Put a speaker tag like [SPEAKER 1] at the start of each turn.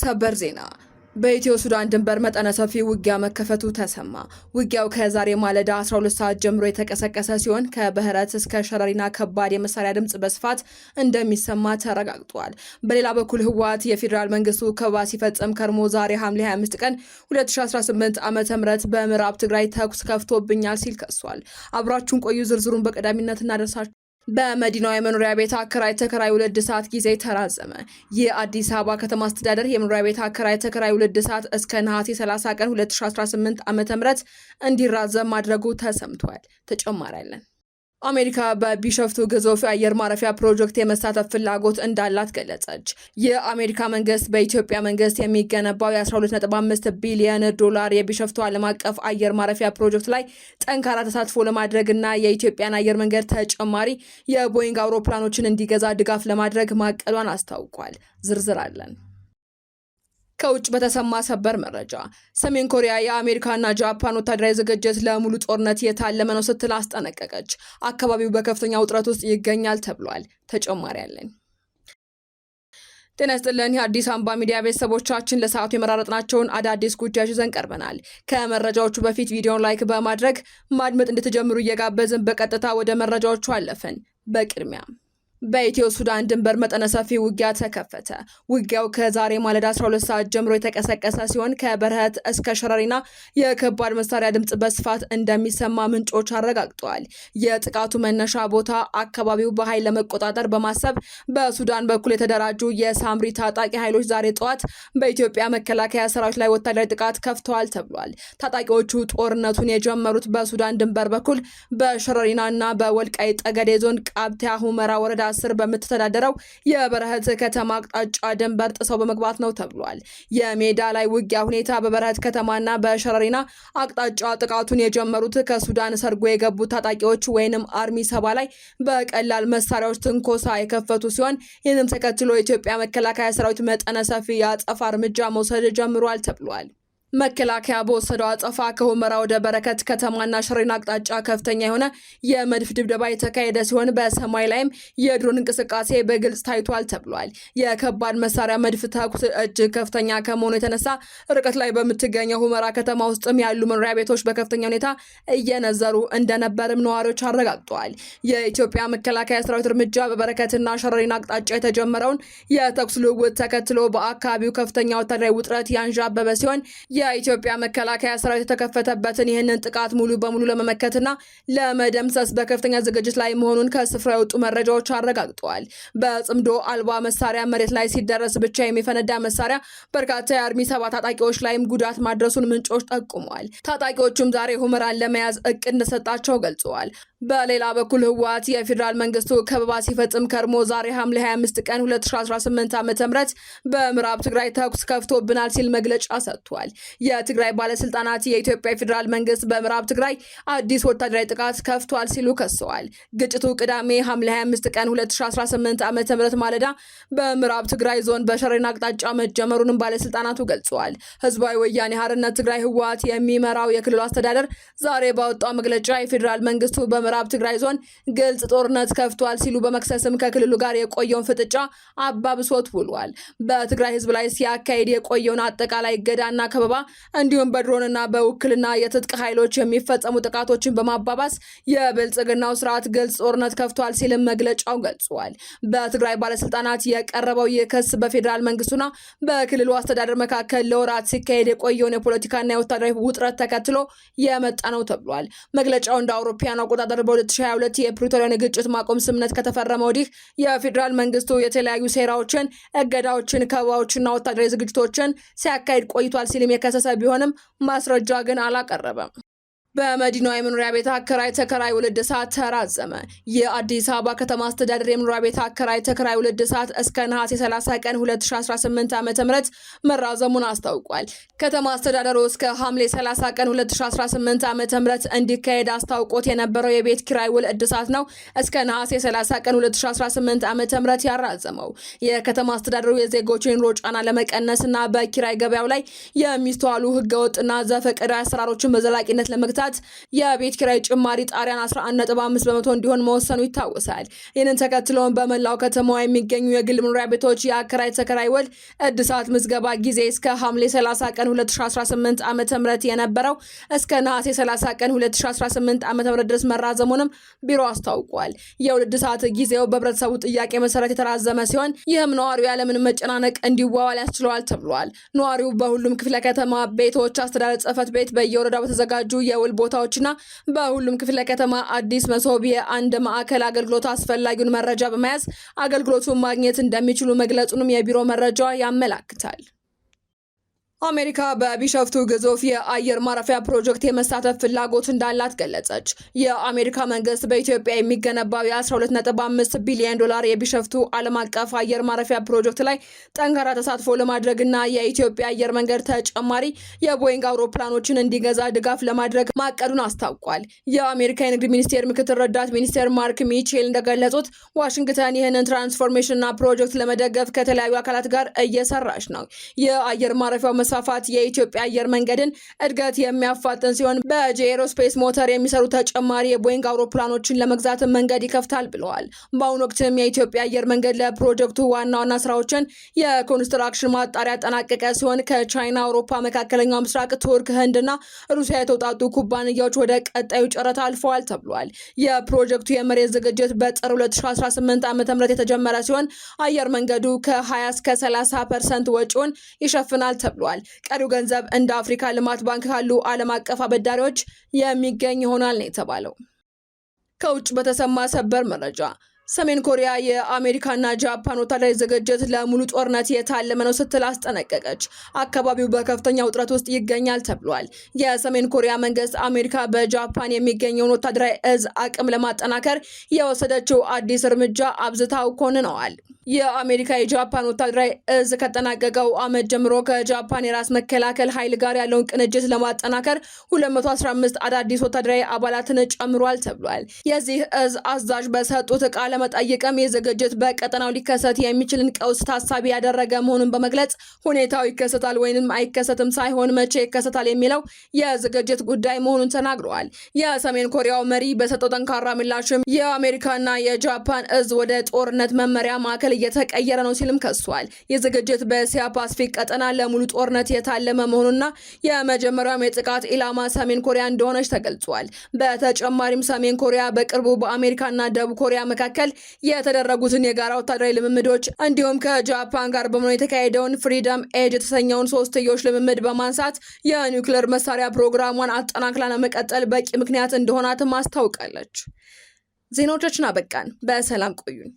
[SPEAKER 1] ሰበር ዜና። በኢትዮ ሱዳን ድንበር መጠነ ሰፊ ውጊያ መከፈቱ ተሰማ። ውጊያው ከዛሬ ማለዳ 12 ሰዓት ጀምሮ የተቀሰቀሰ ሲሆን ከበህረት እስከ ሸረሪና ከባድ የመሳሪያ ድምፅ በስፋት እንደሚሰማ ተረጋግጧል። በሌላ በኩል ህወሓት የፌዴራል መንግስቱ ከበባ ሲፈጽም ከርሞ ዛሬ ሐምሌ 25 ቀን 2018 ዓ ም በምዕራብ ትግራይ ተኩስ ከፍቶብኛል ሲል ከሷል። አብራችሁን ቆዩ። ዝርዝሩን በቀዳሚነት እናደርሳችሁ። በመዲናዋ የመኖሪያ ቤት አከራይ ተከራይ ውል እድሳት ጊዜ ተራዘመ። የአዲስ አበባ ከተማ አስተዳደር የመኖሪያ ቤት አከራይ ተከራይ ውል እድሳት እስከ ነሐሴ 30 ቀን 2018 ዓ.ም እንዲራዘም ማድረጉ ተሰምቷል። ተጨማሪ አለን። አሜሪካ በቢሸፍቱ ግዙፍ የአየር ማረፊያ ፕሮጀክት የመሳተፍ ፍላጎት እንዳላት ገለጸች። የአሜሪካ መንግስት በኢትዮጵያ መንግስት የሚገነባው የ12.5 ቢሊዮን ዶላር የቢሸፍቱ ዓለም አቀፍ አየር ማረፊያ ፕሮጀክት ላይ ጠንካራ ተሳትፎ ለማድረግና የኢትዮጵያን አየር መንገድ ተጨማሪ የቦይንግ አውሮፕላኖችን እንዲገዛ ድጋፍ ለማድረግ ማቀዷን አስታውቋል። ዝርዝር አለን። ከውጭ በተሰማ ሰበር መረጃ ሰሜን ኮሪያ የአሜሪካና ጃፓን ወታደራዊ ዝግጅት ለሙሉ ጦርነት የታለመ ነው ስትል አስጠነቀቀች። አካባቢው በከፍተኛ ውጥረት ውስጥ ይገኛል ተብሏል። ተጨማሪ አለን። ጤና ይስጥልን የአዲስ አምባ ሚዲያ ቤተሰቦቻችን፣ ለሰዓቱ የመራረጥናቸውን አዳዲስ ጉዳዮች ይዘን ቀርበናል። ከመረጃዎቹ በፊት ቪዲዮን like በማድረግ ማድመጥ እንድትጀምሩ እየጋበዝን በቀጥታ ወደ መረጃዎቹ አለፍን። በቅድሚያ በኢትዮ ሱዳን ድንበር መጠነ ሰፊ ውጊያ ተከፈተ። ውጊያው ከዛሬ ማለዳ 12 ሰዓት ጀምሮ የተቀሰቀሰ ሲሆን ከበረሀት እስከ ሸረሪና የከባድ መሳሪያ ድምፅ በስፋት እንደሚሰማ ምንጮች አረጋግጠዋል። የጥቃቱ መነሻ ቦታ አካባቢው በኃይል ለመቆጣጠር በማሰብ በሱዳን በኩል የተደራጁ የሳምሪ ታጣቂ ኃይሎች ዛሬ ጠዋት በኢትዮጵያ መከላከያ ሰራዊት ላይ ወታደራዊ ጥቃት ከፍተዋል ተብሏል። ታጣቂዎቹ ጦርነቱን የጀመሩት በሱዳን ድንበር በኩል በሸረሪና እና በወልቃይት ጠገዴ ዞን ቃብቲያ ሁመራ ወረዳ ስር በምትተዳደረው የበረህት ከተማ አቅጣጫ ድንበር ጥሰው በመግባት ነው ተብሏል። የሜዳ ላይ ውጊያ ሁኔታ በበረህት ከተማና በሸረሪና አቅጣጫ ጥቃቱን የጀመሩት ከሱዳን ሰርጎ የገቡት ታጣቂዎች ወይንም አርሚ 70 ላይ በቀላል መሳሪያዎች ትንኮሳ የከፈቱ ሲሆን ይህንም ተከትሎ የኢትዮጵያ መከላከያ ሰራዊት መጠነ ሰፊ የአጸፋ እርምጃ መውሰድ ጀምሯል ተብሏል። መከላከያ በወሰደው አጸፋ ከሁመራ ወደ በረከት ከተማና ሽሬን አቅጣጫ ከፍተኛ የሆነ የመድፍ ድብደባ የተካሄደ ሲሆን በሰማይ ላይም የድሮን እንቅስቃሴ በግልጽ ታይቷል ተብሏል። የከባድ መሳሪያ መድፍ ተኩስ እጅግ ከፍተኛ ከመሆኑ የተነሳ ርቀት ላይ በምትገኘው ሁመራ ከተማ ውስጥም ያሉ መኖሪያ ቤቶች በከፍተኛ ሁኔታ እየነዘሩ እንደነበርም ነዋሪዎች አረጋግጠዋል። የኢትዮጵያ መከላከያ ሰራዊት እርምጃ በበረከትና ሸረሪና አቅጣጫ የተጀመረውን የተኩስ ልውውጥ ተከትሎ በአካባቢው ከፍተኛ ወታደራዊ ውጥረት ያንዣበበ ሲሆን የኢትዮጵያ መከላከያ ሰራዊት የተከፈተበትን ይህንን ጥቃት ሙሉ በሙሉ ለመመከትና ለመደምሰስ በከፍተኛ ዝግጅት ላይ መሆኑን ከስፍራ የወጡ መረጃዎች አረጋግጠዋል። በጽምዶ አልባ መሳሪያ መሬት ላይ ሲደረስ ብቻ የሚፈነዳ መሳሪያ በርካታ የአርሚ 70 ታጣቂዎች ላይም ጉዳት ማድረሱን ምንጮች ጠቁመዋል። ታጣቂዎቹም ዛሬ ሁመራን ለመያዝ እቅድ እንደሰጣቸው ገልጸዋል። በሌላ በኩል ህወሓት የፌዴራል መንግስቱ ከበባ ሲፈጽም ከርሞ ዛሬ ሐምሌ 25 ቀን 2018 ዓ ም በምዕራብ ትግራይ ተኩስ ከፍቶብናል ሲል መግለጫ ሰጥቷል። የትግራይ ባለስልጣናት የኢትዮጵያ ፌዴራል መንግስት በምዕራብ ትግራይ አዲስ ወታደራዊ ጥቃት ከፍቷል ሲሉ ከሰዋል። ግጭቱ ቅዳሜ ሐምሌ 25 ቀን 2018 ዓ ም ማለዳ በምዕራብ ትግራይ ዞን በሸሬና አቅጣጫ መጀመሩንም ባለስልጣናቱ ገልጸዋል። ህዝባዊ ወያኔ ሓርነት ትግራይ ህወሓት የሚመራው የክልሉ አስተዳደር ዛሬ ባወጣው መግለጫ የፌዴራል መንግስቱ በምዕራብ ትግራይ ዞን ግልጽ ጦርነት ከፍቷል ሲሉ በመክሰስም ከክልሉ ጋር የቆየውን ፍጥጫ አባብሶት ውሏል። በትግራይ ህዝብ ላይ ሲያካሂድ የቆየውን አጠቃላይ እገዳና ከበባ እንዲሁም በድሮንና በውክልና የትጥቅ ኃይሎች የሚፈጸሙ ጥቃቶችን በማባባስ የብልጽግናው ስርዓት ግልጽ ጦርነት ከፍቷል ሲልም መግለጫው ገልጿል። በትግራይ ባለስልጣናት የቀረበው ይህ ክስ በፌዴራል መንግስቱና በክልሉ አስተዳደር መካከል ለወራት ሲካሄድ የቆየውን የፖለቲካና የወታደራዊ ውጥረት ተከትሎ የመጣ ነው ተብሏል። መግለጫው እንደ አውሮፓውያን አቆጣጠር በ2022 የፕሪቶሪያን የግጭት ማቆም ስምምነት ከተፈረመ ወዲህ የፌዴራል መንግስቱ የተለያዩ ሴራዎችን፣ እገዳዎችን፣ ከበባዎችና ወታደራዊ ዝግጅቶችን ሲያካሂድ ቆይቷል ሲልም የከሰሰ ቢሆንም ማስረጃ ግን አላቀረበም። በመዲናዋ የመኖሪያ ቤት አከራይ ተከራይ ውል እድሳት ተራዘመ። የአዲስ አበባ ከተማ አስተዳደር የመኖሪያ ቤት አከራይ ተከራይ ውል እድሳት እስከ ነሐሴ 30 ቀን 2018 ዓ.ም መራዘሙን አስታውቋል። ከተማ አስተዳደሩ እስከ ሐምሌ 30 ቀን 2018 ዓ.ም እንዲካሄድ አስታውቆት የነበረው የቤት ኪራይ ውል እድሳት ነው እስከ ነሐሴ 30 ቀን 2018 ዓ.ም ያራዘመው። የከተማ አስተዳደሩ የዜጎችን የኑሮ ጫና ለመቀነስና በኪራይ ገበያው ላይ የሚስተዋሉ ህገወጥና ዘፈቀዳዊ አሰራሮችን በዘላቂነት ለመግታት የቤት ኪራይ ጭማሪ ጣሪያን 11.5% እንዲሆን መወሰኑ ይታወሳል። ይህንን ተከትሎም በመላው ከተማዋ የሚገኙ የግል መኖሪያ ቤቶች የአከራይ ተከራይ ውል እድሳት ምዝገባ ጊዜ እስከ ሐምሌ 30 ቀን 2018 ዓ.ም የነበረው እስከ ነሐሴ 30 ቀን 2018 ዓ.ም ድረስ መራዘሙንም ቢሮ አስታውቋል። የውል እድሳት ጊዜው በህብረተሰቡ ጥያቄ መሰረት የተራዘመ ሲሆን ይህም ነዋሪው ያለምንም መጨናነቅ እንዲዋዋል ያስችለዋል ተብሏል። ነዋሪው በሁሉም ክፍለ ከተማ ቤቶች አስተዳደር ጽሕፈት ቤት፣ በየወረዳው በተዘጋጁ የውል ቦታዎችና በሁሉም ክፍለ ከተማ አዲስ መሶብ የአንድ ማዕከል አገልግሎት አስፈላጊውን መረጃ በመያዝ አገልግሎቱን ማግኘት እንደሚችሉ መግለጹንም የቢሮ መረጃ ያመላክታል። አሜሪካ በቢሸፍቱ ግዙፍ የአየር ማረፊያ ፕሮጀክት የመሳተፍ ፍላጎት እንዳላት ገለጸች። የአሜሪካ መንግስት በኢትዮጵያ የሚገነባው የ12.5 ቢሊዮን ዶላር የቢሸፍቱ ዓለም አቀፍ አየር ማረፊያ ፕሮጀክት ላይ ጠንካራ ተሳትፎ ለማድረግና የኢትዮጵያ አየር መንገድ ተጨማሪ የቦይንግ አውሮፕላኖችን እንዲገዛ ድጋፍ ለማድረግ ማቀዱን አስታውቋል። የአሜሪካ የንግድ ሚኒስቴር ምክትል ረዳት ሚኒስቴር ማርክ ሚቼል እንደገለጹት ዋሽንግተን ይህንን ትራንስፎርሜሽንና ፕሮጀክት ለመደገፍ ከተለያዩ አካላት ጋር እየሰራች ነው። የአየር ማረፊያው መስፋፋት የኢትዮጵያ አየር መንገድን እድገት የሚያፋጥን ሲሆን በ GE Aerospace ሞተር የሚሰሩ ተጨማሪ የቦይንግ አውሮፕላኖችን ለመግዛት መንገድ ይከፍታል ብለዋል። በአሁኑ ወቅትም የኢትዮጵያ አየር መንገድ ለፕሮጀክቱ ዋና ዋና ስራዎችን የኮንስትራክሽን ማጣሪያ ያጠናቀቀ ሲሆን ከቻይና፣ አውሮፓ፣ መካከለኛው ምስራቅ፣ ቱርክ፣ ህንድና ሩሲያ የተውጣጡ ኩባንያዎች ወደ ቀጣዩ ጨረታ አልፈዋል ተብሏል። የፕሮጀክቱ የመሬት ዝግጅት በጥር 2018 ዓ.ም የተጀመረ ሲሆን አየር መንገዱ ከ20 እስከ 30% ወጪውን ይሸፍናል ተብሏል። ቀሪው ገንዘብ እንደ አፍሪካ ልማት ባንክ ካሉ ዓለም አቀፍ አበዳሪዎች የሚገኝ ይሆናል ነው የተባለው። ከውጭ በተሰማ ሰበር መረጃ ሰሜን ኮሪያ የአሜሪካና ጃፓን ወታደራዊ ዝግጅት ለሙሉ ጦርነት የታለመ ነው ስትል አስጠነቀቀች። አካባቢው በከፍተኛ ውጥረት ውስጥ ይገኛል ተብሏል። የሰሜን ኮሪያ መንግስት አሜሪካ በጃፓን የሚገኘውን ወታደራዊ እዝ አቅም ለማጠናከር የወሰደችው አዲስ እርምጃ አብዝታው ኮንነዋል። የአሜሪካ የጃፓን ወታደራዊ እዝ ከተጠናቀቀው ዓመት ጀምሮ ከጃፓን የራስ መከላከል ኃይል ጋር ያለውን ቅንጅት ለማጠናከር 215 አዳዲስ ወታደራዊ አባላትን ጨምሯል ተብሏል። የዚህ እዝ አዛዥ በሰጡት ቃለ መጠይቅም ይህ ዝግጅት በቀጠናው ሊከሰት የሚችልን ቀውስ ታሳቢ ያደረገ መሆኑን በመግለጽ ሁኔታው ይከሰታል ወይንም አይከሰትም ሳይሆን መቼ ይከሰታል የሚለው የዝግጅት ጉዳይ መሆኑን ተናግረዋል። የሰሜን ኮሪያው መሪ በሰጠው ጠንካራ ምላሽም የአሜሪካና የጃፓን እዝ ወደ ጦርነት መመሪያ ማዕከል እየተቀየረ ነው ሲልም ከሷል። ይህ ዝግጅት በእስያ ፓሲፊክ ቀጠና ለሙሉ ጦርነት የታለመ መሆኑና የመጀመሪያውም የጥቃት ኢላማ ሰሜን ኮሪያ እንደሆነች ተገልጿል። በተጨማሪም ሰሜን ኮሪያ በቅርቡ በአሜሪካና ደቡብ ኮሪያ መካከል የተደረጉትን የጋራ ወታደራዊ ልምምዶች እንዲሁም ከጃፓን ጋር በመሆን የተካሄደውን ፍሪደም ኤጅ የተሰኘውን ሶስትዮሽ ልምምድ በማንሳት የኒውክሌር መሳሪያ ፕሮግራሟን አጠናክላ ለመቀጠል በቂ ምክንያት እንደሆናትም አስታውቃለች። ዜናዎቻችን አበቃን። በሰላም ቆዩን።